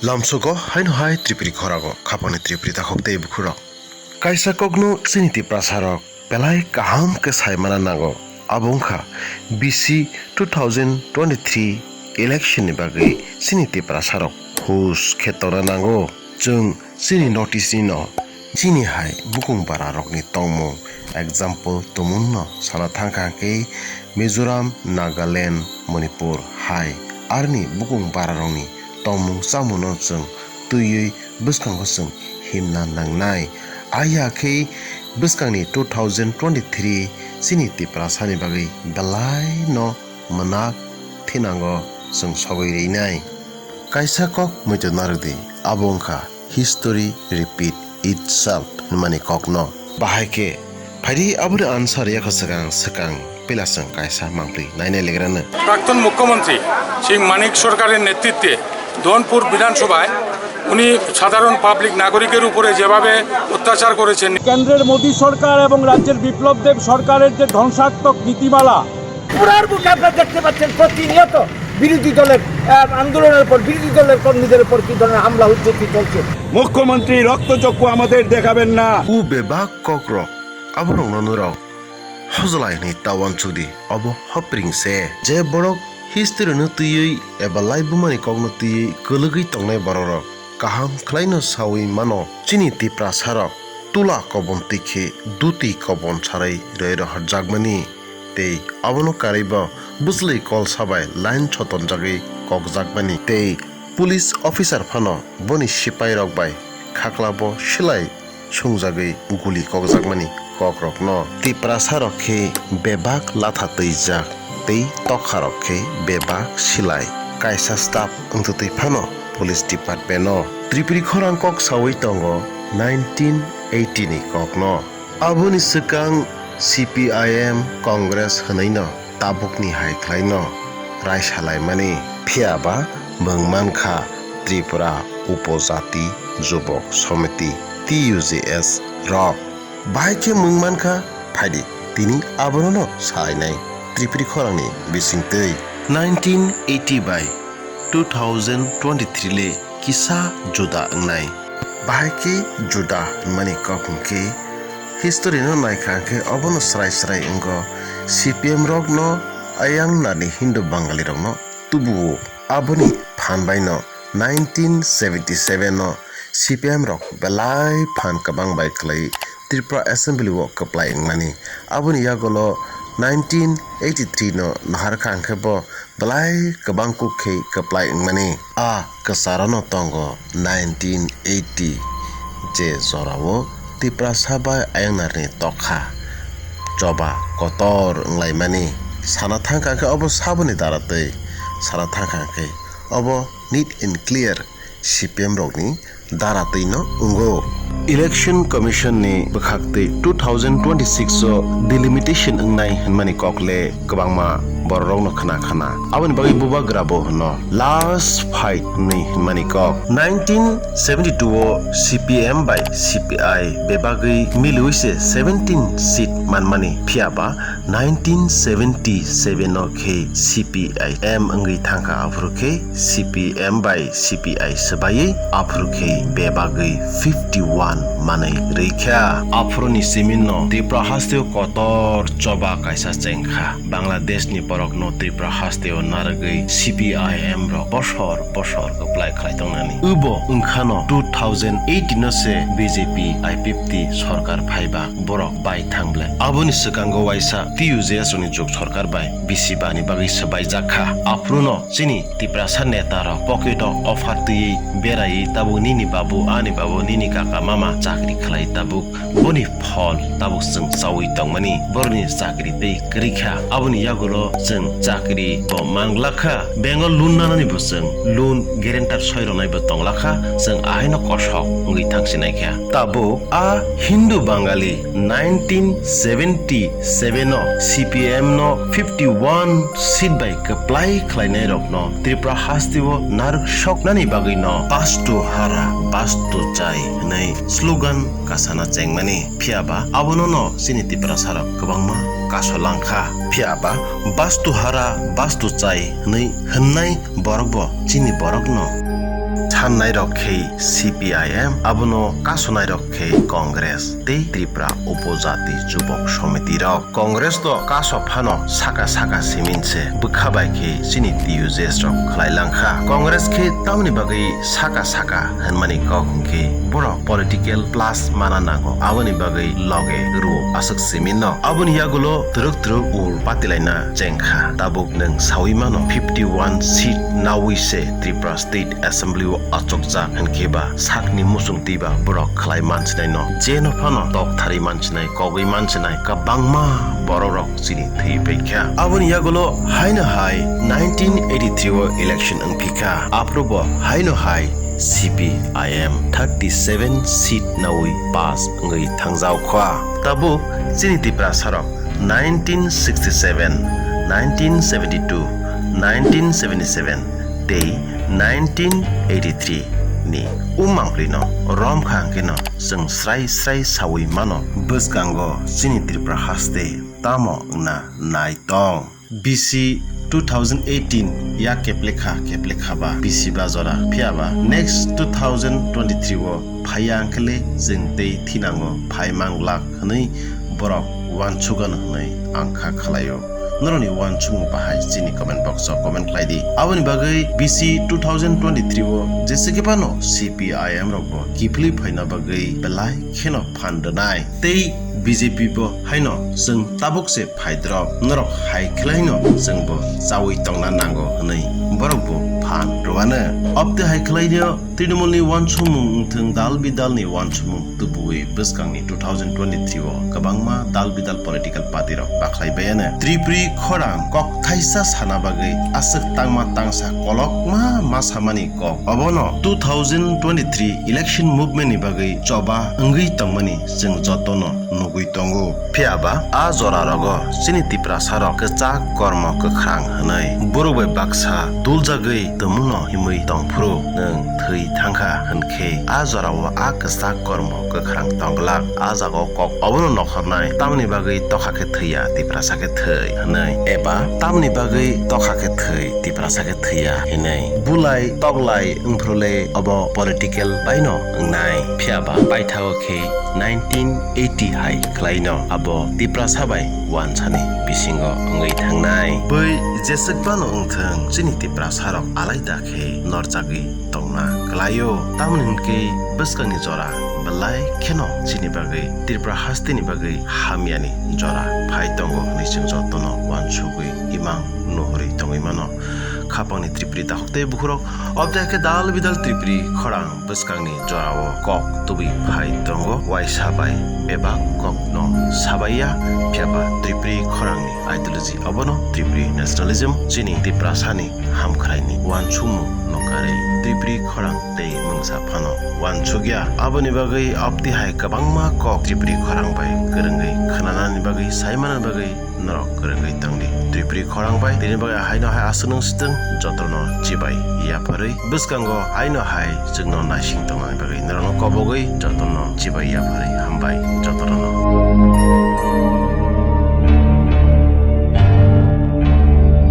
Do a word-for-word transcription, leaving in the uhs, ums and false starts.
Lamsogo haino hai Tripuri khorago khapangni Tripuri takhuk tei bukhurok. Kaisa kokno chini Tiprasarok belai kaham khe saimana nango. Abo wngkha B C two thousand twenty-three election ni bagwi chini Tiprasarok hus khe tongna nango. Chwng chini notice ni no chini hai bukung bara rokni tongmung, example tumung no sana thangkha khe Mizoram, Nagaland, Manipur hai arni bukung bara rokni tongmung chamung no chwng twiwi bwskango chwng himna nangnai. Aya khe bwskangni two thousand twenty-three chini Tiprasani bagwi belai no mwnak thinango chwng sogwi rinai. Kaisa kok muitu narwkdi, abo wngkha history repeat itself hwnmani kokno. Bahai khe phaidi aboni answer yakho swkang swkang pila chwng kaisa mangpli nainai legrano. প্রাক্তন মুখ্যমন্ত্রী শ্রী মানিক সরকারের নেতৃত্বে ধনপুর বিধানসভায় উনি সাধারণ পাবলিক নাগরিকের উপরে যেভাবে অত্যাচার করেছেন, কেন্দ্রের মোদী সরকার এবং রাজ্যের বিপ্লব দেব সরকারের যে ধ্বংসাত্মক নীতিমালা, পুরার বুকে আপনারা দেখতে পাচ্ছেন প্রতিনিয়ত বিরোধী দলের, আহ, আন্দোলনের পর বিরোধী দলের কর্মীদের উপর কি ধরনের হামলা হচ্ছে, কি চলছে। মুখ্যমন্ত্রী রক্তচক্ষু আমাদের দেখাবেন না। U bebak kokrok, aborokno norok hojlai hwnwi ta uansukdi, obo hopring se. Je borok history no twiwi eba laibumani kokno twiwi kwlwgwi tongnai bororok kaham khlaino sawi mano, chini Tiprasarok tula kobon twi khe duti kobon sarwi rwi rohorjakmani tei abono karwibo bwchlwi kolsa bai line sotonjagwi kokjakmani tei police officer phano boni sipairok bai khaklabo silai sungjagwi guli kokjakmani kokrokno. Tiprasarok khe bebak latha twijak tei tokharok khe bebak silai. Kaisa staff wngtwtwi phano police department-o Tripuri khorang kok sawi tongo nineteen eighty ni kokno. Aboni swkang C P I M, Congress hwnwino tabukni hai khlaino raisalaimani. Phiyaba mwng mankha Tripura Upojati Jubok Somiti, T U J S rok. Bahai khe mwng mankha phaidi tini abonono salainai Tripuri khorangni bisingtwi. Nineteen eighty bai two thousand twenty-three le kisa juda wngnai. Bahai khe juda hwnmani kok hwnkhe history no naikha hwnkhe obono srai srai wngo. C P M rokno ayang narni Hindu Bangali rokno tubuo. Aboni phan baino nineteen seventy-seven no C P M rok belai phan kwbang bai khlai Tripura Assembly o kwplai wngmani. Aboni yagulo nineteen eighty-three no naharkha hwnkhe bo belai kwbang kuk khe kwplai wngmani. A kwcharano tongo nineteen eighty, je jorao Tiprasa bai ayang narni tokha choba kotor wnglaimani. Sana thangkha khe obo saboni dara twi, sana thangkha khe obo neat and clear C P M rokni dara twi no wngo. Election Commission ni bwkhak twi two thousand twenty-six o delimitation wngnai hwnmani kok le kwbangma bororokno khna khna. Aboni bagwi bubagra bo hwno last fight hwnwi hwnmani kok. Nineteen seventy-two o C P M bai C P I bebagwi miliwi se seventeen seat manmani, phiyaba nineteen seventy-seven o khe C P I M wngwi thangkha, aphuru khe C P M bai C P I swbaiwi aphuru khe bebagwi fifty-one manwi rwikha. Aphuruni siminno Tripura hasteo kotor choba kaisa chengkha. Bangladeshni borokno Tripura hasteo narwgwi C P I M rok bosor bosor kwplai khlai tongnani. Ubo wngkhano two thousand eighteen no se B J P I P F T sorkar phaiba borok bai thangble. Aboni swkango waisa T U J S ni juk sorkar bai bisi bani bagwi swbaijak kha. Aphuru no chini Tiprasa neta rok pocket o offer twiwi beraiwi tabuk nini babu, ani babu, nini kaka mama chakri khlai tabuk. Boni phol tabuk chwng chaui tongmani, borokni chakri tei kwrwi kha. Aboni yagulo chwng chakri bo manglak kha, bank o loan nanani bo chwng loan guarantor soi rwnai bo tonglak kha, chwng ahaino kosok wngwi thangsinai kha. Tabuk a Hindu Bangali nineteen seventy-seven o C P M no fifty-one seat bai kwplai khlainai rokno Tripura hasteo narwk soknani bagwi no Bastu hara, Bastu chai hwnwi slogan kasana chengmani. Phiyaba abono no chini Tiprasa rok kwbangma kaso langkha. Phiyaba Bastu hara, Bastu chai hwnwi hwnnai borok bo chini borok no Kannairok khe C P I M, abono kasonairok khe Congress tei Tripura Upojati Jubok Somiti rok. Congress to kaso phano saka saka simin se bwkha bai khe chini T U J S rok khlai langkha. Congress khe tamoni bagwi saka saka hwnmani kok hwnkhe borok political plus mana nango, aboni bagwi loge rwo aswk simin no. Aboni yagulo twrwk twrwk ur patilaina chengkha. Tabuk nwng sawi mano fifty one seat nawi se Tripura State Assembly o achukjak hwnkhe ba sakni muchungtwi ba borok khlai mansinai no, jeno phano tok tharwi mansinai, kogwi mansinai kwbangma borok rok chini thwi paikha. Aboni yagulo haino hai nineteen eighty three o election wngphikha, aphuru bo haino hai C P I M thirty seven seat nawi pass wngwi thangjaokha. Tabuk chini Tiprasa rok nineteen sixty seven, nineteen seventy two, nineteen seventy seven tei nineteen eighty three ni umangpli no romkha hwnkhe no chwng srai srai sawi mano. Bwskango chini Tripura haste tamo wngna nai tong. B C two thousand eighteen ya keplekha keplekha ba B C ba jora phiya ba next two thousand twenty three o phaiya hwnkhe le chwng tei thinango phai manglak hwnwi borok uansukgano hwnwi ang kha khlaio. Norokni uansukmung bahai chini comment box o comment khlai di. Aboni bagwi B C two thousand twenty three o jese khe phano C P I M rok bo kiphilwi phaina bagwi belai kheno phan rwnai. Tei B J P bo haino chwng tabuk se phaidrop, norok hai khlaino chwng bo chawi tongna nango hwnwi borok bo phan rwano. Obtwi hai khlaino Trinamool ni uansukmung wngthwng, dal bidal ni uansukmung tubuwi bwskang ni two thousand twenty three o kwbangma dal bidal political party rok bakhlai bayano. Tripuri khorang kok thaisa sana bagwi aswk tangma tangsa kolokma ma samani kok. Obono two thousand twenty three election movement ni bagwi choba wngwi tongmani chwng jotono nugwi tongo. Phiya ba a jora rogo chini Tiprasa rok kwchak kormo kwkhrang hwnwi borok bai baksa duljagwi tumungno himwi tongphuru nwng thwi thangkha hwnkhe a jorao a kwchak kormo kwkhrang tongglak. A jagao kok obono nokhornai, tamoni bagwi tokha khe thwiya, Tiprasa khe thwi hwnwi, eba tamoni bagwi tokha khe thwi, Tiprasa khe thwiya hwnwi. Bulai toklai wngphuru le obo political baino wngnai. Phiya ba paithago khe nineteen eighty hai khlaino abo Tiprasa bai uansani bisingo wngwi thangnai. Bui jeswk phano wngthwng, chini Tiprasa rok alaida khe norjagwi tongna kwlaio. Tamoni hwnkhe bwskangni jora belai kheno chini bagwi, Tripura hasteni bagwi hamyani jora phai tongo hwnwi chwng jotono uansugwi imang nuhurwi tongwi mano. Khapangni Tripuri dakhuk tei bukhurok, obtwi khe dal bidal Tripuri khorang bwskangni jorao kok tubui phai tongo, uaisa bai bebak kokno sabaiya, phiya ba Tripuri khorangni ideology obono Tripuri nationalism, chini Tiprasani hamkhraini uansukmung no karwi Tripuri khorang tei mungsa phano uansukya. Aboni bagwi obtwi hai kwbangma kok Tripuri khorang bai kwrwngwi khwnanani bagwi, saimanani bagwi norok kwrwngwi tongdi. Tripuri khorang bai tini bagwi haino hai aswk nung swtwng jotono chibai yapharwi, bwskango haino hai chwngno naising tongnani bagwi norokno kobogwi jotono chibai yapharwi hambai jotono.